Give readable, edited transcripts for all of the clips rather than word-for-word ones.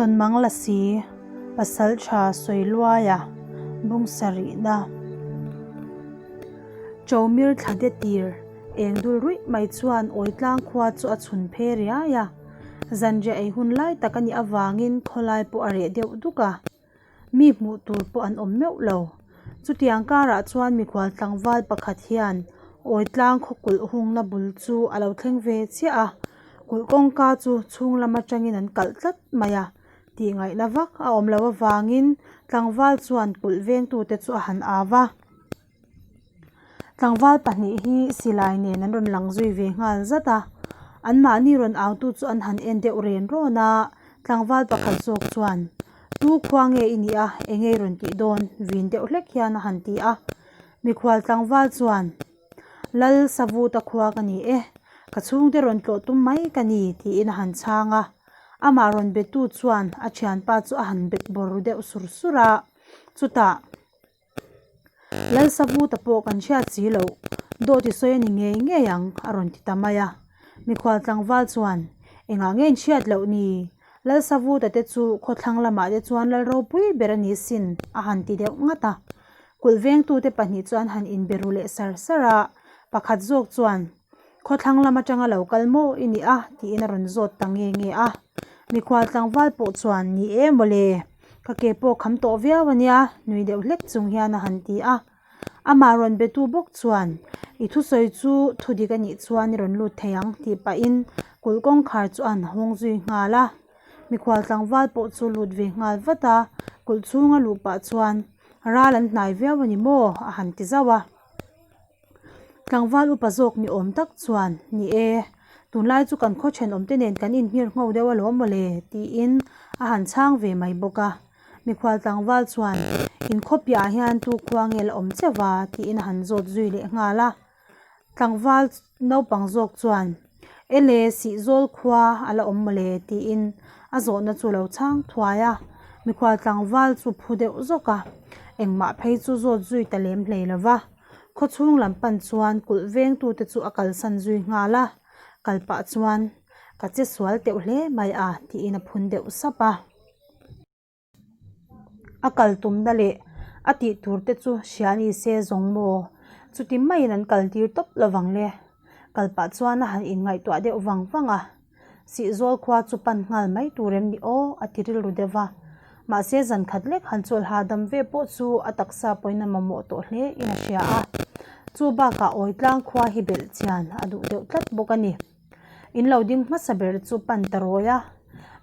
Tawnmang Lasi, Pasaltha Sawiluaia, Bung sarihna. Chomir thla de tir eng dul ruih mai chuan Awitlang khua chu a chhun phe riai a, zanriah ei hun lai tak a nih avangin khawlai pawh a reh deuh duk a. Mi hmuh tur pawh an awm meuh lo. Chutiang karah chuan mikhual tlangval pakhat hian Awitlang khaw kulh hungna bul chu a lo thleng ve chiah a, kulh kawngka chu chhung lam atangin an kalh tlat mai a, tih ngaihna vak a awm loh avangin tlangval chuan kulh vengtute chu a han au va. Tlangval pahnih hi silai nen an rawn lang zui ve nghal zat a, anmahni rawn autu chu an han en deuh ren rawn a, tlangval pakhat zawk chuan, Tu khua nge i nih a, eng nge i rawn tih dawn? vin deuh hlek hian a han ti a. Mikhual tlangval chuan, Lal Savuta khua ka ni e, ka chhungte rawn tlawh tum mai ka ni, tiin a han chhang a. Amah rawn betu chuan a thianpa chu a han bet bawr ru deuh sur sur a, chutah, Lalsavuta pawh kan hriat si loh, dawt i sawi a ni ngei ngei ang, a rawn ti ta mai a. Mikhual tlangval chuan, Engah nge in hriat loh ni? Lalsavuta te chu khawthlang lamah te chuan lal ropui ber a ni sin, a han ti deuh ngat a. Kulh vengtute pahnih chuan han inbe ru leh sar sar a, pakhat zawk chuan, Khawthlang lam atanga lo kal maw i nih a? tiin a rawn zawt ta nge nge a. Mikhual tlangval pawh chuan, Ni e mawle, ka ke pawh kham tawh viau a nia, nui deuh hlek chung hian a han ti a. Amah rawn betu bawk chuan, I thusawi chu thu dik a nih chuan i rawn lut thei ang, tih pahin kulh kawngkhar chu a han hawng zui nghal a. Mikhual tlangval pawh chu lut ve nghal vat a, kulh chhunga luh pah chuan, Ral an hnai viau a ni maw? a han ti zauh a. Tlangval upa zawk ni awm tak chuan, Ni e, tunlai chu kan khaw thenawmte nen kan inhmir ngho deuh alawm mawle, tiin a han chhang ve mai bawk a. Mikhual tlangval chuan, In khaw piahah hian tu khua nge la awm cheuh va? tiin a han zawt zui leh nghal a. Tlangval naupang zawk chuan, Ele, Sihzawl khua a la awm mawle, tiin a zawhna chu lo chhang thuai a. Mikhual tlangval chu phu deuh zawk a, engmah phei chu zawt zui ta lem hlei lo va. Khaw chhung lam pan chuan kulh vengtute chu a kalsan zui nghal a, kal pah chuan ka che sual teuh hle mai a tiin a phun deuh sap a. A kal tumna leh a tih tur te chu hria ni se zawng maw? Chuti maiin an kal tir tawp lovang le. Kal pah chuan a han inngaihtuah deuh vang vang a. Sihzawl khua chu pan nghal mai tur em ni aw? a ti rilru deuh va. Mahse zan khat lek han chawlh hahdam ve pawh chu a taksa pawhin a mamawh tawh hle in a hria a. Chu bakah Awitlang khua hi belh chian a duh deuh tlat bawk a ni. In lo ding hmasa ber chu pan ta rawi a,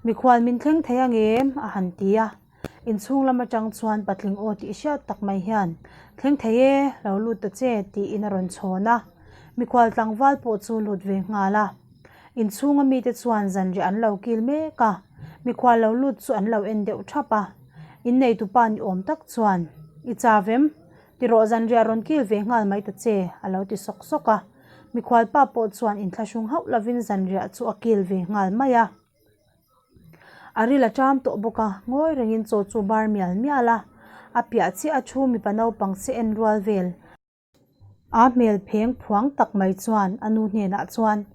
Mikhual min thleng thei ang em? a han ti a. Inchhung lam atang chuan patling aw tih hriat tak mai hian, Thleng thei e, lo lut ta che, tiin a rawn chhawn a. Mikhual tlangval pawh chu lut ve nghal a. Inchhunga mite chuan zanriah an lo kil mek a, mikhual lo lut chu an lo en deuh thap a. Inneitupa ni awm tak chuan, I chau em? Tirawh zanriah rawn kil ve nghal mai ta che, a lo ti sawk sawk a. Mikhualpa pawh chuan inthlahrung hauh lovin zanriah chu a kil ve nghal mai a. A ril a ṭam tawh bawk a, ngawi rengin chaw chu bar mial mial a. A piah chiah a thu mipa naupang che en rual vel. A hmel pheng phuang tak mai chuan a nu hnenah chuan,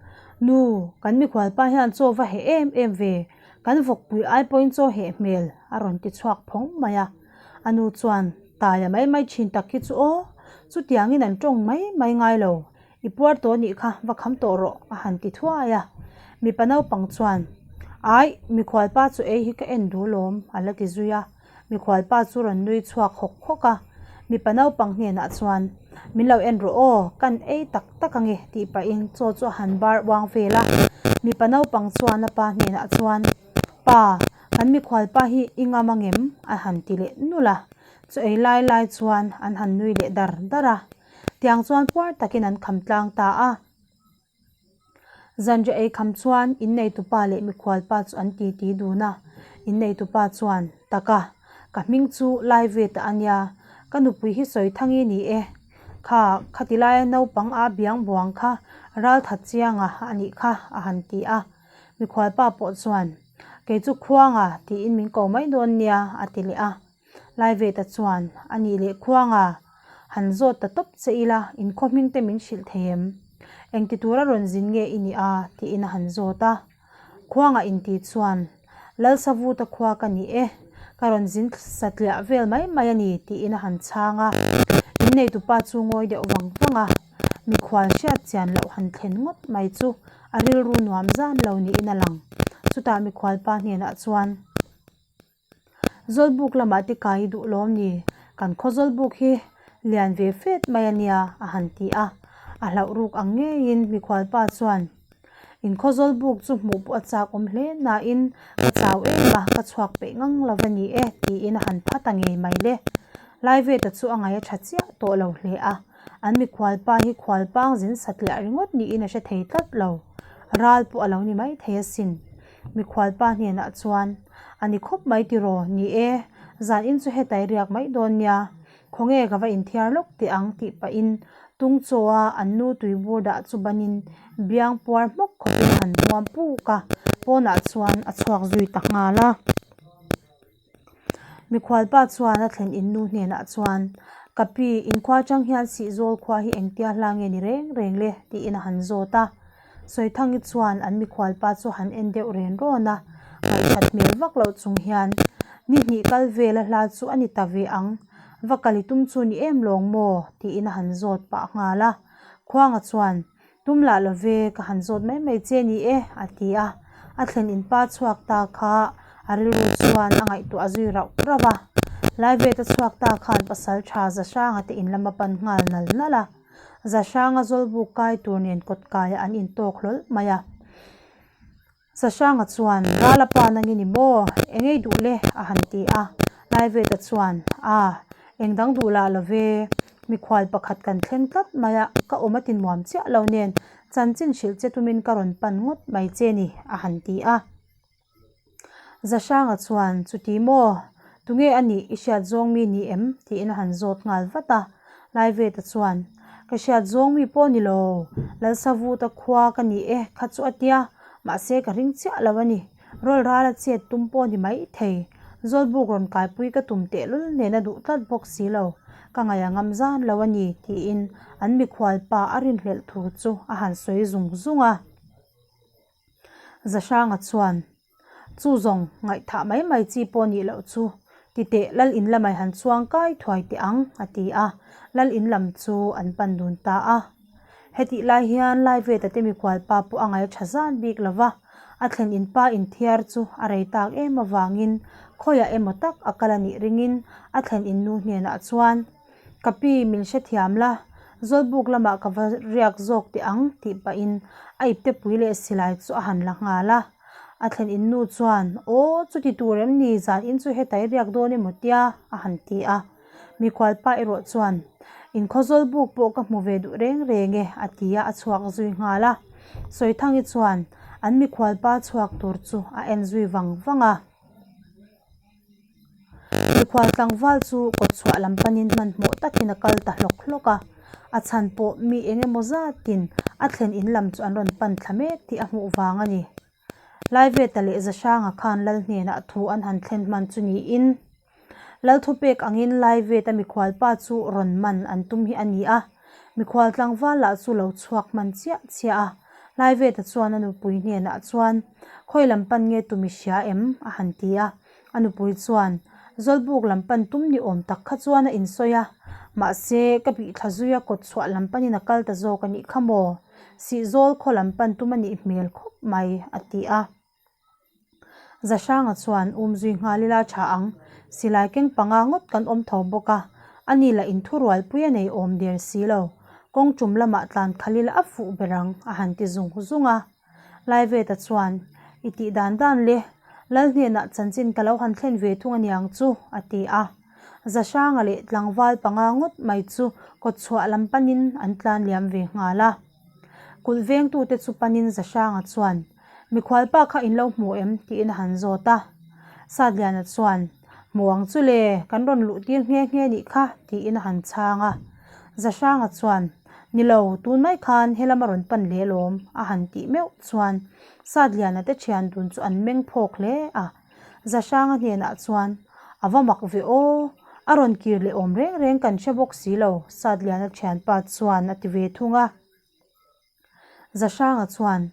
Nu, kan mikhualpa hian chaw va heh em em ve, kan vawkpui ai pawhin chaw heh hmel, a rawn ti chhuak phawng mai a. A nu chuan, Taia mai mai thin tak hi chu aw, chutiangin an tawng mai mai ngai lo, i puar tawh nih kha va kham tawh rawh, a han ti thuai a. Mipa naupang chuan, Aih, mikhualpa chu ei hi ka en duh lawm, a la ti zui a. Mikhualpa chu rawn nui chhuak hawk hawk a, mipa naupang hnenah chuan, Min lo en rawh aw, kan ei tak tak ange, tih pahin chaw chu a han bar uang vel a. Mipa naupang chuan a pa hnenah chuan, Pa, kan mikhualpa hi i ngam angem? a han ti leh nulh a. Chaw ei lai lai chuan an han nui leh dar dar a. Tiang chuan puar takin an kham tlang ta a. Zanriah ei kham chuan inneitupa leh mikhualpa chu an titi dun a, inneitupa chuan, Taka, ka hming chu lai ve ta a nia, ka nupui hi sawi thangi ni e, kha khati laia naupang a biang buang kha ral that chianga a nih kha, a han ti a. Mikhualpa pawh chuan, Kei chu Khuanga tiin min ko mai dawn nia, a ti leh a. Laiveta chuan, A nih leh khuanga, han zawt ta tawp che ila, in khaw hming te min hrilh thei em? Engti tura rawn zin nge i nih a? tiin a han zawt a. Khuanga inti chuan, Lalsavuta khua ka ni e, ka rawn zin satliah vel mai mai a ni, tiin a han chhang a. Inneitupa chu ngawi deuh vang vang a, mikhual hriat chian loh han thlen ngawt mai chu a rilru nuam zan lo niin a lang. Chutah mikhualpa hnenah chuan. Zawlbuk lamah te kai i duh lawm ni? Kan khaw zawlbuk hi lian ve fet mai a nia, a han ti a. A hlauh ruk ang ngeiin mikhualpa chuan, In khaw zawlbuk chu hmuh pawh a chak awm hle nain ka chau em a, ka chhuak peih ngang lo va ni e, tiin a han pha ta ngei mai le. Laiveta chu a ngaih a tha chiah tawh lo hle a. An mikhualpa hi khualpang zin satliah ringawt niin a hre thei tlat lo. Ral pawh a lo ni maithei asin. Mikhualpa hnenah chuan, A ni khawp mai tiraw? Ni e, zan in chu hetai riak mai dawn nia. Khawnge ka va inthiar lawk teh ang tih pahin tung chaw-a an nu tuibur dah chu banin biang puar hmawk khawpin a han hmuam puk a, pawnah chuan a chhuak zui ta nghal a. Mikhualpa chuan a thlen in nu hnenah chuan, Ka pi, inkhua atang hian Sihzawl khua hi engtia hla nge ni reng reng le? tiin a han zawt a. Sawithangi chuan an mikhualpa chu han en deuh ren rawn a, ngaihthat hmel vak loh chung hian, Ni hnih kal vel a hla chu a ni ta ve ang, va kal i tum chu ni em lawng maw? tiin a han zawt pah nghal a. Khuanga chuan, Tum lah lo ve, ka han zawt mai mai che ni e, a ti a. A thlen in pa chhuak ta kha a rilru chuan a ngaihtuah zui rauh rauh a. Laiveta chhuak ta khan pasal tha Zahranga te in lam a pan nghal nal nal a. Zahranga zawlbuk kai tur nen kawt kaiah an intawk hlawl mai a. Sahranga chuan, Rala pa nang i ni maw? Eng ei duh le? a han ti a. Laiveta chuan, A, eng dang duh lah lo ve. Mikhual pakhat kan thleng tlat mai a, ka awm a ti nuam chiah lo nen, chanchin hrilh che tumin ka rawn pan ngawt mai che ni, a han ti a. Zahranga chuan, Chuti maw? Tunge a nih i hriat zawng mi ni em? tiin a han zawt nghal vat a. Laiveta chuan, Ka hriat zawng mi pawh ni lo, Lalsavuta khua ka ni e kha chu a tia, mahse ka ring chiah lo a ni. Rawl rala chet tum pawh ni mai thei. Zawlbuk rawn kaipui ka tum tehlul nen a duh tlat bawk si lo. Ka ngaih a ngam zan lo a ni, tiin an mikhualpa a rinhlelh thu chu a han sawi zung zung a. Zahranga chuan, Chu zawng ngaihthah mai mai chi pawh nih loh chu, titeh Lal in lamai han chuang kai thuai teh ang, a ti a, Lal in lam chu an pan dun ta a. Hetih lai hian Laiveta te mikhual pa pawh a ngaih tha zan bik lo va, a thlen in pa inthiar chu a rei tak em avangin khawiah emaw tak a kal a nih ringin a thlen in nu hnenah chuan, Ka pi, min hrethiam la, Zawlbuk lamah ka va riak zawk teh ang tih pahin a iptepui leh silai chu a han la nghal a. A thlen in nu chuan, Aw, chuti tur em ni, zan in chu hetai riak dawn emaw tia? a han ti a. Mikhualpa erawh chuan, Inkhaw Zawlbuk pawh ka hmu ve duh reng reng e, a ti a, a chhuak zui nghal a. Sawithangi chuan an mikhualpa chhuak tur chu a en zui vang vang a. Mikhual tlangval chu kawtchhuah lam panin hmanhmawh takin a kal ta hlawk hlawk a, a chhan pawh mi eng emaw zatin a thlen in lam chu an rawn pan thla mek tih a hmuh vang a ni. Laiveta leh Zahranga khan Lal hnenah thu an han thlen hman chu niin Lal thupek angin Laiveta mikhualpa chu rawn man an tum hi a ni a, mikhual tlangval lah chu lo chhuak hman chiah chiah a, Laiveta chuan a nupui hnenah chuan, Khawi lam pan nge tum i hria em? a han ti a. A nupui chuan, Zawlbuk lam pan tum ni awm tak kha chuan a insawi a, mahse, ka bihthla zuia kawt chhuah lam panin a kal ta zawk a nih kha maw? Sihzawl khaw lam pan tum a nih hmel khawp mai, a ti a. Zahranga chuan, Um zui nghal ila tha ang, silai keng panga ngawt kan awm tho bawk a, ani lah inthurualpui a nei awm der si lo, kawng tum lamah tlan khalh ila a fuh ber ang, a han ti zung zung a. Laiveta chuan, I tih dan dan le, Lal hnenah chanchin ka lo han thlen ve thung aniang chu, a ti a. Zahranga leh tlangval panga ngawt mai chu kawtchhuah lam panin an tlan liam ve nghal a. Kulh vengtute chu panin Zahranga chuan, Mikhualpa kha in lo hmu em? tiin a han zawt a. Satliana chuan, Hmu ang chu le, kan rawn luh tir nghe nghe nih kha, tiin a han chhang a. Zahranga chuan, Ni lo, tun mai khan helam a rawn pan leh alawm, a han tih meuh chuan Satliana te thian dun chu an meng phawk hle a. Zahranga hnenah chuan, A va mak ve aw, a rawn kir leh awm reng reng kan hre bawk si lo, Satliana thianpa chuan a ti ve thung a. Zahranga chuan,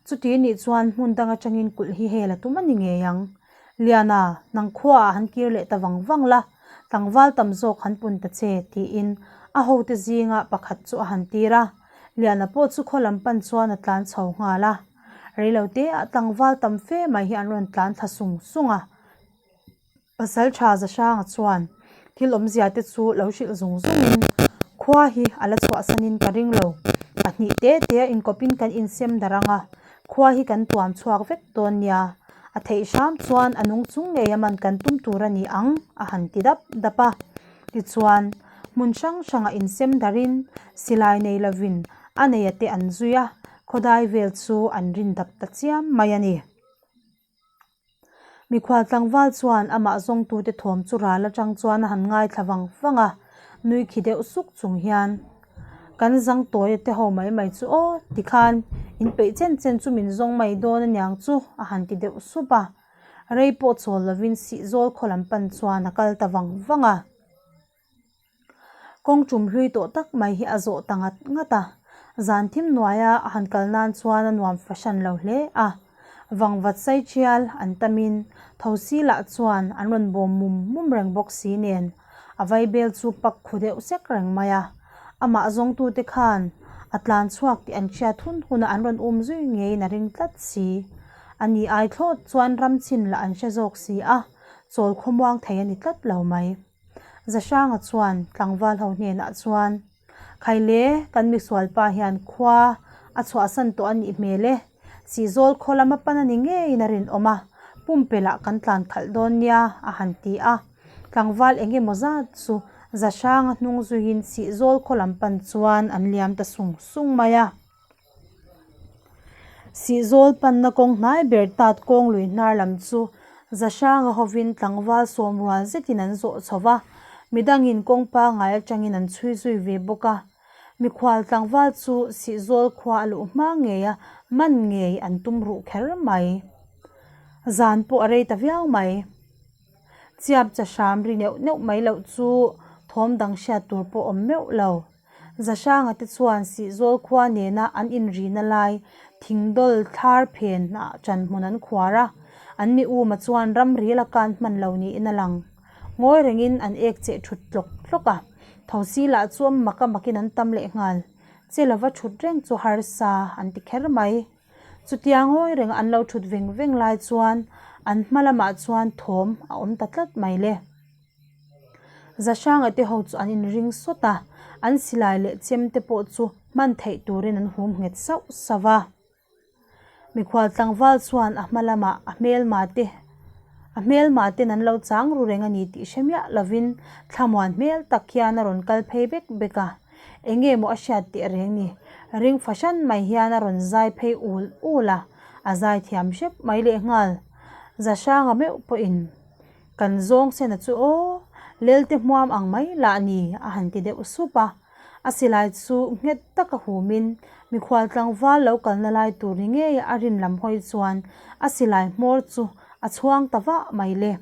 Chuti nih chuan hmun dang atangin kulh hi hel a tum a ni ngei ang. Liana, nang khuaah han kir leh ta vang vang la, tlangval tam zawk han pun ta che, tiin a hote zinga pakhat chu a han tir a. Liana pawh chu khaw lam pan chuan a tlan chho nghal a. Reiloteah tlangval tam fe mai hi an rawn tlan thla sung sung a. Pasal tha Zahranga chuan thil awmzia te chu lo hrilh zung zungin khua hi a la chhuahsanin ka ring lo. Pahnih te te a inkawpin kan insem darh ang a, khua hi kan tuam chhuak vek dawn nia. A theih hram chuan a nung chung ngei a man kan tum tur a ni ang a han ti dap dap a. Tichuan, hmun hrang hrangah insem darhin silai nei lovin a neia te an zui a, khawdai vel chu an rin dap ta chiam mai a ni. Mikhual tlangval chuan amah zawngtute thawm chu ral atang chuan a han ngaithla vang vang a, nui khi deuh suk chung hian, Kan zang tawi te ho mai mai chu aw tikhan in peih chen chen chu min zawng mai dawn aniang chu a han ti deuh sup a. Rei pawh chawl lovin Sihzawl khaw lam pan chuan a kal ta vang vang a. Kawng tum hlui tawh tak mai hi a zawh ta ngat ngat a, zan thim hnuaia a han kal nan chuan a nuam fahran lo hle a. Vangvat saiṭial an tamin thosi lah chuan an rawn bawm mum mum reng bawk si nen a vaibel chu pak khu deuh sek reng mai a. Amah zawngtute khan a tlan chhuak tih an hriat hun huna an rawn um zui ngeiin a ring tlat si. A ni ai thlawt chuan ram chin lah an hre zawk si a, chawl khawmuang thei a ni tlat lo mai. Zahranga chuan tlangval ho hnenah chuan, Khaile, kan misual pa hian khua a chhuahsan tawh a nih hmel e, Sihzawl khaw lama pan a ni ngeiin a rinawm a, pumpelh ah kan tlan khalh dawn nia, a han ti a. Tlangval eng emaw zat chu Zahranga hnung zuiin Sihzawl khaw lam pan chuan an liam ta sung sung mai a. Sihzawl panna kawng hnai ber tat kawng lui hnar lam chu Zahranga hovin tlangval sawm rual zetin an zawh chho va, midangin kawng pangngai atangin an chhui zui ve bawk a. Mikhual tlangval chu Sihzawl khua a luh hma ngei a, man ngei an tum ruh kher mai. Zan pawh a rei ta viau mai. Chiap cha hram ri neuh neuh mai loh chu thawm dang hriat tur pawh awm meuh lo. Zahranga te chuan Sihzawl khua nena an inrina lai thingdawl thlar phen ah ṭanhmun an khuar a, an mi uma chuan ramri la kan hman lo niin a lang. Ngawi rengin an ek cheh ṭhut tlawk tlawk a, thosi lah chu mak a makin an tam lehnghal. Che lova ṭhut reng chu harsa an ti kher mai. Chutia ngawi reng an lo thut veng veng lai chuan an hma lamah chuan thawm a awm ta tlat mai le. Zahranga te ho chu an inring sawt a, an silai leh chem te pawh chu hman theih turin an hum nghet sauh sauh a. Mikhual tlangval chuan a hma lamah a hmelma te a hmelma ten an lo chang ru reng a ni tih hre miah lovin thlamuan hmel tak hian a rawn kal phei bek bek a. Eng nge maw a hriat teh reng ni? Ring fahran mai hian a rawn zai phei ul ul a, a zai thiam hrep mai lehnghal. Zahranga meuh pawhin kan zawng sena chu aw, Lelte hmuam ang mai lah ni a han ti deuh sup a. A silai chu nghet taka humin mikhual tlangval lo kalna lai tur ni ngei a rin lam hawi chuan a silai hmawr chu a chhuang ta vah mai le.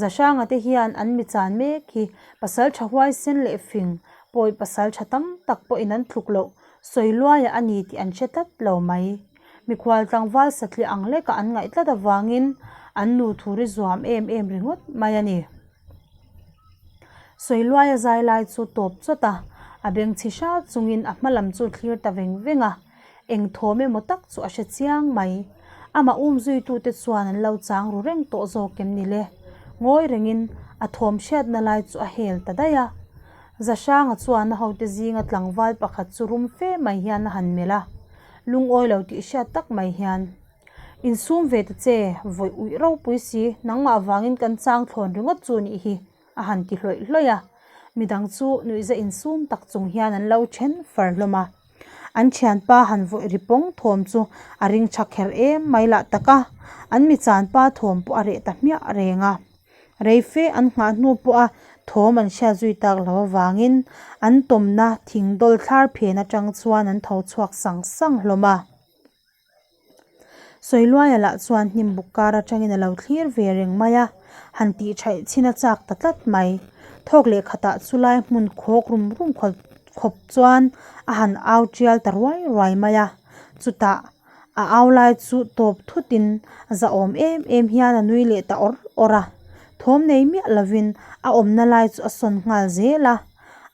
Zahranga te hian an mi chan mek hi pasal tha huaisen leh fing pawi pasal tha tam tak pawhin an tluk loh sawi luaia a ni tih an hre tlat lo mai. Mikhual tlangval satliah ang hleka an ngaih tlat avangin an nu thuri zuam em em ringawt mai a ni. Sawi luaia zai lai chu tawp chawt a, a beng chhi hral chungin a hma lam chu thlir ta veng veng a. Eng thawm emaw tak chu a hre chiang mai. Amah um zuitute chuan an lo chang ru reng tawh zawk em ni le? Ngawi rengin a thawm hriatna lai chu a hel ta daih a. Zahranga chuan a hote zinga tlangval pakhat chu rum fe mai hian a han melh a, lungawi lo tih hriat tak mai hian, Insum ve ta che, vawih uih ropui si, nangmah vangin kan chang thlawn ringawt chu nih hi. a han ti hlawih hlawih a, midang chu nuihza insum tak chung hian an lo then far hlawm a. An thianpa han vawih ri pawng thawm chu a ring tha kher em mai lah tak a, an mi chanpa thawm pawh a reh ta hmiah reng a. Rei fe an nghah hnu pawha thawm an hriat zui tak lo avangin an tawmna thing dawl thlar phen atang chuan an tho chhuak sang sang hlawm a. Sawiluaia lah chuan hnim buk kar atangin a lo thlir ve reng mai a, han tih thaih chhin a chak ta tlat mai. Thawk leh khatah chu lai hmun khawk rum rum khawp chuan a han au tial ta ruai ruai mai a, chutah. A au lai chu tawp thutin zahawm em em hian a nui leh ta awr awr a. Thawm nei miah lovin a awmna lai chu a sawn nghal zel a.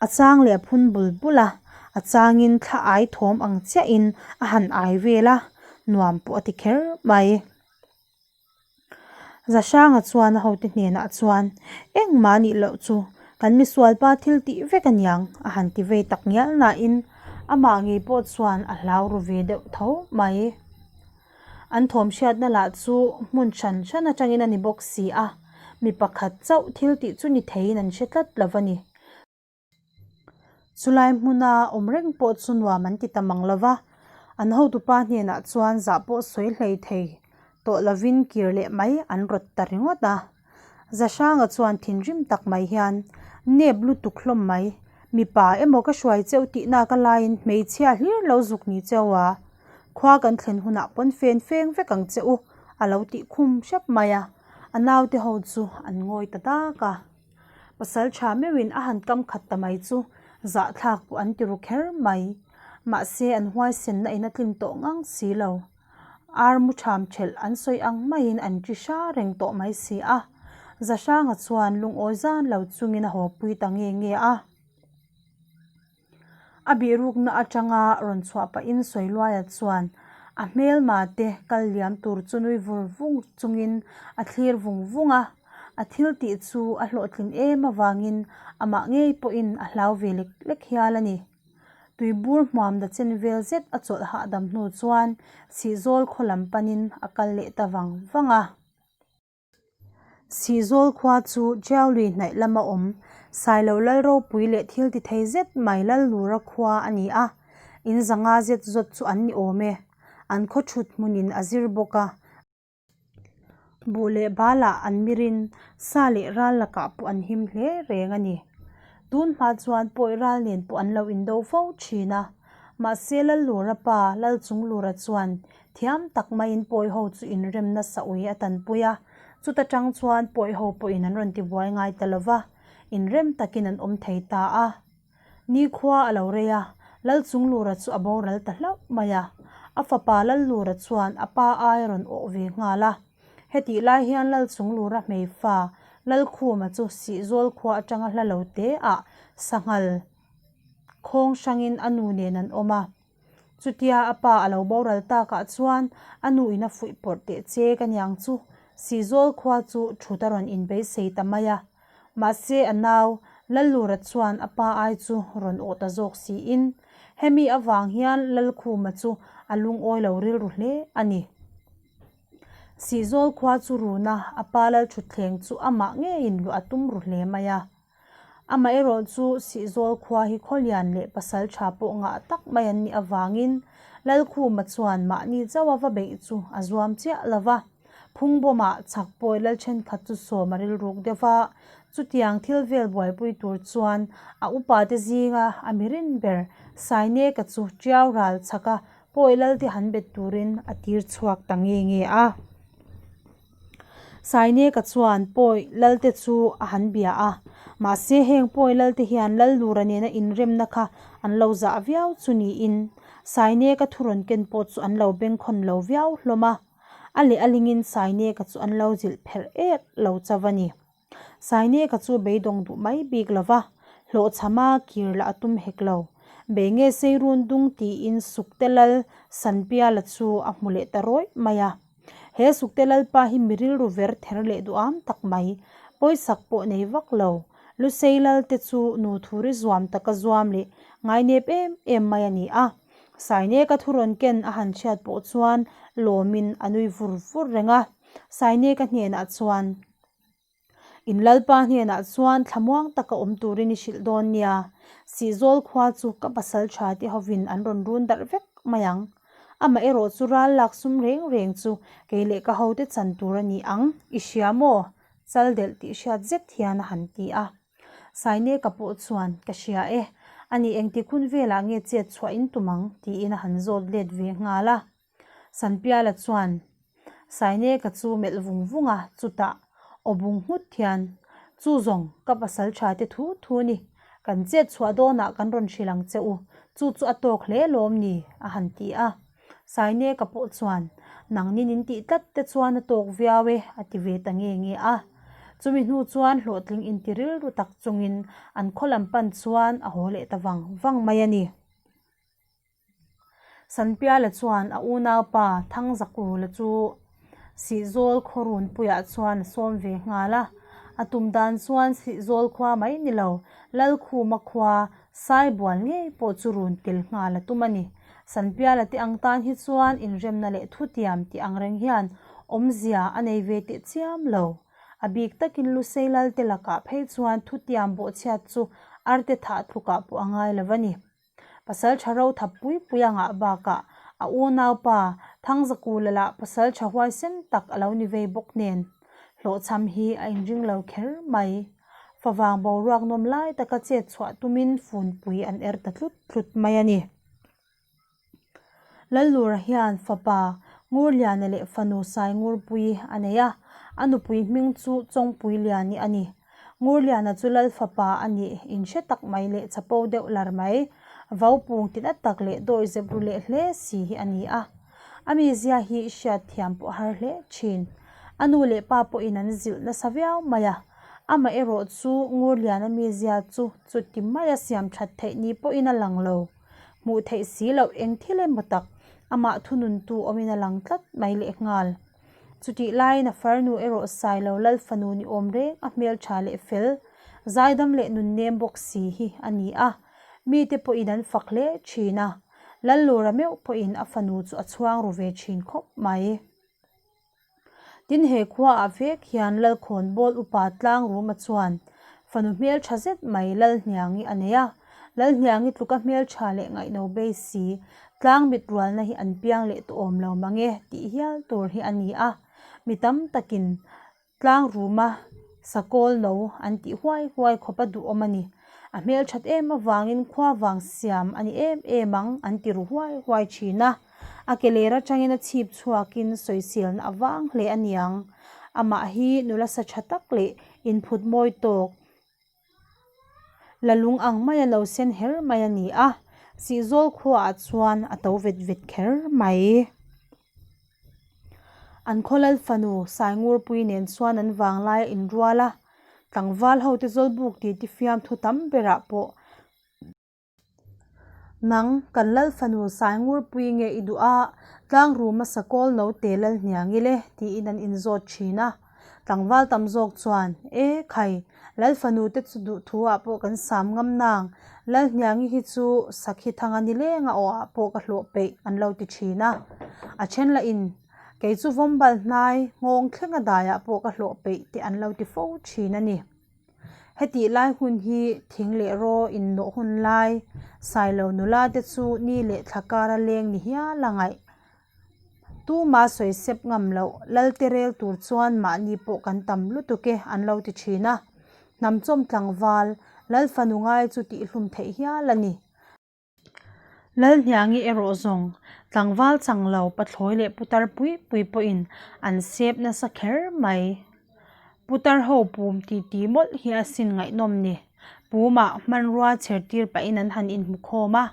A chang leh a phun bul bul a, a changin thla ai thawm ang chiahin a han ai vel a, nuam pawh a ti kher mai. Zahranga chuan a hote hnenah chuan, Engmah nih loh chu kan misualpa thil tih vek aniang a han ti vei tak ngial nain amah ngei pawh chuan a hlau ru ve deuh tho mai. An thawm hriatna lah chu hmun hran hran atangin a ni bawk si a, mi pakhat chauh thil tih chu ni theiin an hre tlat lo a ni. Chulai hmuna awm reng pawh chu nuam an ti ta mang lo va, an hotupa hnenah chuan zah pawh sawi hlei thei tawh lovin kir leh mai an rawt ta ringawt a. Zahranga chuan thinrim tak mai hian, Nep lutuk hlawm mai, mipa emaw ka hruai cheu tihna ka laiin hmeichhia hlir lo zuk ni cheu a, khua kan thlen hunah pawn fen feng vek ang che u, a lo tih khum hrep mai a, a naute ho chu an ngawi ta dak a. Pasal tha meuhin a han kam khat ta mai chu zahthlak pawh an ti ru kher mai. Mahse an huaisenna in a tlin tawh ngang si lo. Ar mu tham thelh an sawi ang maiin an ti hra reng tawh mai si a. Zahranga chuan lungawi zan lo chungin a haw pui ta nge nge a. A bihrukna atanga rawn chhuah pahin Sawiluaia chuan a hmelma te kal liam tur chu nui vur vung chungin a thlir vung vung a, a thil tih chu a hlawhtlin em avangin amah ngei pawhin a hlau ve lek lek hial a ni. Tuibur hmuam da chen vel zet a chawlh hahdam hnu chuan Sihzawl khaw lam panin a kal leh ta vang vang a. Sihzawl khua chu Tiaului hnaih lama awm Sailo Lal ropui leh thil ti thei zet mai Lallura khua a ni a, in zanga zet zawt chu an ni awm e. An khaw thut hmunin a zir bawk a. Buh leh balah an mirin sa leh ral lakah pawh an him hle reng a ni. Tun hma chuan pawi ral nen pawh an lo indo fo thin a, mahse Lallura pa Lalchunglura chuan Thiam tak maiin pawi ho chu inremna saui a tanpui a, chuta tang chuan pawi ho pawhin an rawn tibuai ngai ta lo va, inrem takin an awm thei ta a. Nikhua a lo rei a, Lalchunglura chu a boral ta hlauh mai a. A fapa Lallura chuan a pa ai a rawn awh ve nghal a. Hetih lai hian Lalchunglura hmeifa Lalkhuma chu Sihzawl khua atanga hla lo te ah sanghal khawng hrangin a nu nen an awm a. Chutia a pa a lo boral takah chuan a nu in a fuih pawrh teh che ka niang chu Sihzawl khua chu thut a rawn inbeisei ta mai a. Mahse a nau Lallura chuan a pa ai chu rawn awh ta zawk siin hemi avang hian Lalkhuma chu a lungawi lo rilru hle a ni. Sihzawl khua chu runa a pa Lalthutthleng chu amah ngeiin luah a tum ru hle mai a. Amaherawh chu Sihzawl khua hi Khawlian leh pasal tha pawh ngah tak mai an nih avangin Lalkhuma chuan mahni chauha va beih chu a zuam chiah lo va. Phungbawmah chhak pawi lal thenkhat chu sawm a rilruk deuh va, chutiang thil vel buaipui tur chuan a upate zinga a mirin ber Saineka chu Tiau ral chhaka pawi lalte han bet turin a tir chhuak ta nge nge a. Saineka chuan pawi lalte chu a han bia a, mahse heng pawi lalte hian Lallura nena inremna kha an lo zah viau chu niin Saineka thu rawn ken pawh chu an lo bengkhawn lo viau hlawm a, a leh a lingin Saineka chu an lo zilh pherh ek lo chauh a ni. Saineka chu beidawng duh mai bik lo va, hlawhchhama kir lah a tum hek lo. Bei nge sei run dung tiin Sukte Lal Sanpiala chu a hmu leh ta rawih mai a. He Sukte Lalpa hi mi rilru ver ther leh duham tak mai, pawisak pawh nei vak lo. Lusei Lalte chu nu thuri zuam taka zuam leh ngainep em em mai a ni a. Saineka thu rawn ken a han chhiat pawh chuan lawmin a nui vur vur reng a. Saineka hnenah chuan. In Lalpa hnenah chuan thlamuang taka awm turin i hrilh dawn nia, Sihzawl khua chu ka pasal tha te hovin an rawn run darh vek mai ang. Amaherawh chu ral lak sum reng reng chu kei leh ka hote chan tur a ni ang, i hria maw? Chal delh tih hriat zet hian a han ti a. Saineka pawh chuan, Ka hria e, ani engtik hun velah nge chet chhuah in tum ang? tiin a han zawt let ve nghal a. Sanpiala chuan Saineka chu melh vung vung a, chutah aw bung nghut hian, Chu zawng, ka pasal tha te thu thu ni, kan chet chhuah dawnah kan rawn hrilh ang che u, chu chu a tawk hle lawm ni, a han ti a. Saineka pawh chuan, Nangni nin tih tlat te chuan a tawk viau e, a ti ve ta nge nge a. Chumi hnu chuan hlawhtling inti rilru tak chungin an khaw lam pan chuan a haw leh ta vang vang mai a ni. Sanpiala chuan a unaupa Thangzakrula chu Sihzawl khaw runpuiah chuan a sawm ve nghal a. A tum dan chuan Sihzawl khua mai ni lo, Lalkhuma khua Saibual ngei pawh chu run tel nghal a tum a ni. Sanpiala te ang tan hi chuan inremna leh thutiam tih ang reng hian awmzia a nei ve teh chiam lo. A bik takin Lusei Lalte lakah phei chuan thutiam bawhchhiat chu arte thah tlukah pawh a ngai lo a ni. Pasal tha ro thap pui pui a ngah bakah a unaupa Thangzakula lah pasal tha huaisen tak a lo ni vei bawk nen hlawhchham hi a inring lo kher mai. Favang boruak nawm lai taka chet chhuah tumin funpui an er ta tlut tlut mai a ni. Lallura hian fapa Ngurliana leh fanu Saingurpuii a nei a, a nupui hming chu Chawngpuiliani a ni. Ngurliana chu Lal fapa a nih inhre tak mai leh chapo deuh lar mai, vaupung tina tak leh dawihzep ru leh hle si hi a ni a. A mizia hi hriat thiam pawh har hle thin. A nu leh pa pawhin an zilh nasa viau mai a, amaherawh chu Ngurliana mizia chu chuti maia siam that theih ni pawhin a lang lo. Hmuh theih si loh eng thil emaw tak amah thununtu awmin a lang tlat mai leh nghal. Chutih laiin a farnu erawh Sailo Lal fanu ni awm reng a hmeltha leh fel, zaidam leh nunnem bawk si hi a ni a. Mite pawhin an fak hle thin a, Lallura meuh pawhin a fanu chu a chhuang ru ve thin khawp mai. Tin he khuaah vek hian Lalkhawnbawl upa Tlangruma chuan fanu hmeltha zet mai Lalhniangi a nei a, Lalhniangi tluka hmeltha leh ngaihno bei si tlang mit rualna hi an piang leh tawh awm lo mange tih hial tur hi a ni a, mi tam takin Tlangruma sakawl no an tih huai huai khawp a duhawm a ni. A hmelthat em avangin khua vang siam a ni em em ang an ti ru huai huai thin a. A ke ler atangin a chhip chhuakin sawiselna a vang hle a niang. Amah hi nula sa tha tak leh inphut mawi tawk la lung ang maia lo sen her mai a ni a, Sihzawl khuaah chuan a to vet vet kher mai. An khaw lal fanu Saingurpui nen chuan an vanglai a inrual a, tlangval hote zawlbuk titi fiamthu tam berah pawh Nang, kan lal fanu Saingurpui nge i duh a, tlang ruma sakawl note lal hniang i le, tiin an inzawt thin a. Tlangval tam zawk chuan, E, khai, lal fanu te chu duh thu ah pawh kan sam ngam nang, lal hniangi hi chu sakhi thanga nileng a awh ah pawh ka hlawh peih, an lo ti thin a. A then lah in, Kei chu vawmbal hnai, nghawng thlenga dai ah pawh ka hlawh peih, te an lo ti fo thin a ni. Hetih lai hun hi thing leh raw innawh hun lai, Sailo nula te chu ni leh thla kara leng ni hial a ngaih. Tuma sawi sep ngam loh, Lalte rel tur chuan mahni pawh kan tam lutuk e an lo ti thin a. Hnamchawm tlangval, Lal fanu ngai chu tihhlum theih hial a ni. Lalhniangi erawh zawng tlangval chang lo pathlawi leh putar pui pui pawhin an sep nasa kher mai. Putar ho pum ti ti mawlh hi a sin ngaihnawm ni. Pumah hmanrua chher tir pahin an han inhmu khawm a,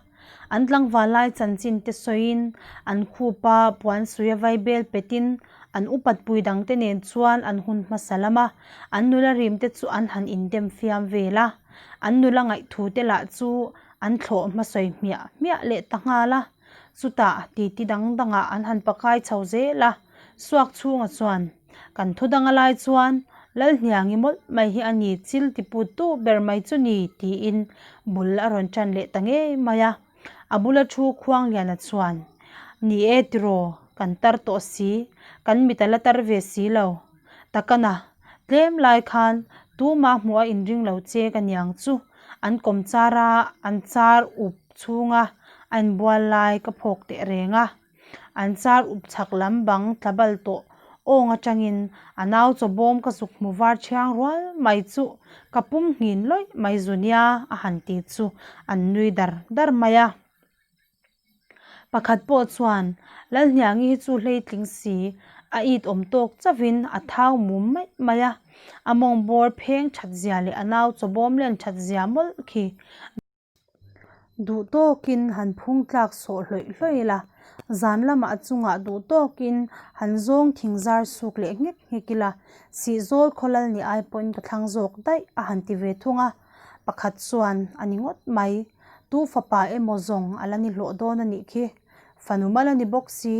an tlangval lai chanchin te sawiin an khupa puan suia vaibel petin an upat pui dangte nen chuan an hun hmasa lam a, an nula rim te chu an han indem fiam vel a, an nula ngaihthu te lah chu An thlawh hmasawi hmiah hmiah leh ta nghal a, chutah titi dang dangah an han pakai chho zel a, Suak chhunga chuan, Kan thu danga lai chuan Lalhniangi mawlh mai hi a ni chil ti put tu ber mai chu ni tiin bul a rawn tan leh ta ngei mai a. A bula thu Khuangliana chuan, Ni e tiraw, kan tar tawh si, kan mit a la tar ve si lo. Takana, tlem lai khan tumah hmuh a inring lo che ka niang chu. An kawm char a, an char up chhunga a inbual lai ka phawk teh reng a. An char up chhak lam bang tla bal tawh awng atangin a nau chaw bawm ka zuk hmu var thiang rual mai chu ka pum nghin lawih mai zu nia a han ti chu an nui dar dar mai a. Pakhat pawh chuan, Lalhniangi hi chu hleitling si, a it awm tawk chauhin a thau mum mai mai a, a mawng bawr pheng that zia leh a nau chawbawm len that zia mawlh khi. Duh tawkin han phung tlak sawh hlawih hlawih ila, zan lamah a chungah duh tawkin han zawng thing zar suk leh nghek nghek ila, Sihzawl khawlal ni ai pawhin ka thlang zawk daih a han ti ve thung a. Pakhat chuan a ni ngawt mai, tu fapa emaw zawng a la ni hlawh dawn a nih khi, fanu mal a ni bawk si,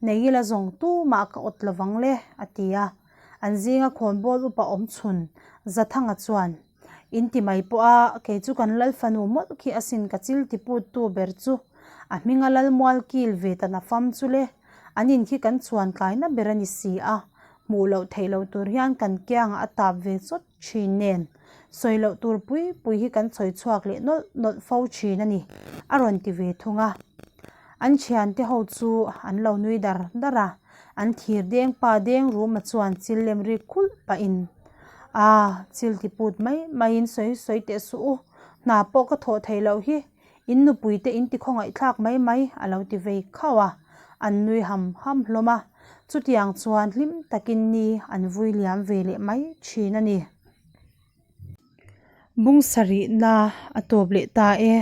nei ila zawng tumah ka awt lovang le a ti a. An zinga khawnbawl upa awm chhun Zathanga chuan, In ti mai pawh a, kei chu kan lal fanu mawlh khi asin ka chil ti put tu ber chu. A hminga lal mual kil ve ta na fam chu le, an in khi kan chuan tlaina ber a ni si a, hmuh loh theih loh tur hian kan kiangah a tap ve chawt thin nen, sawi loh tur pui pui hi kan sawi chhuak leh nawlh nawlh fo thin a ni, a rawn ti ve thung a. An thiante ho chu an lo nui dar dar a, an thir deng pa deng ruma chuan chil lem rik khulh pahin, A, chil ti put mai maiin sawi sawi teh suh u, hna pawh ka thawh theih loh hi, in nupui te in ti khawngaihthlak mai mai a lo ti vei khauh a, an nui ham ham hlawm a, chutiang chuan hlim takin ni an vui liam ve leh mai thin a ni. Bung sarihna a tawp leh ta e.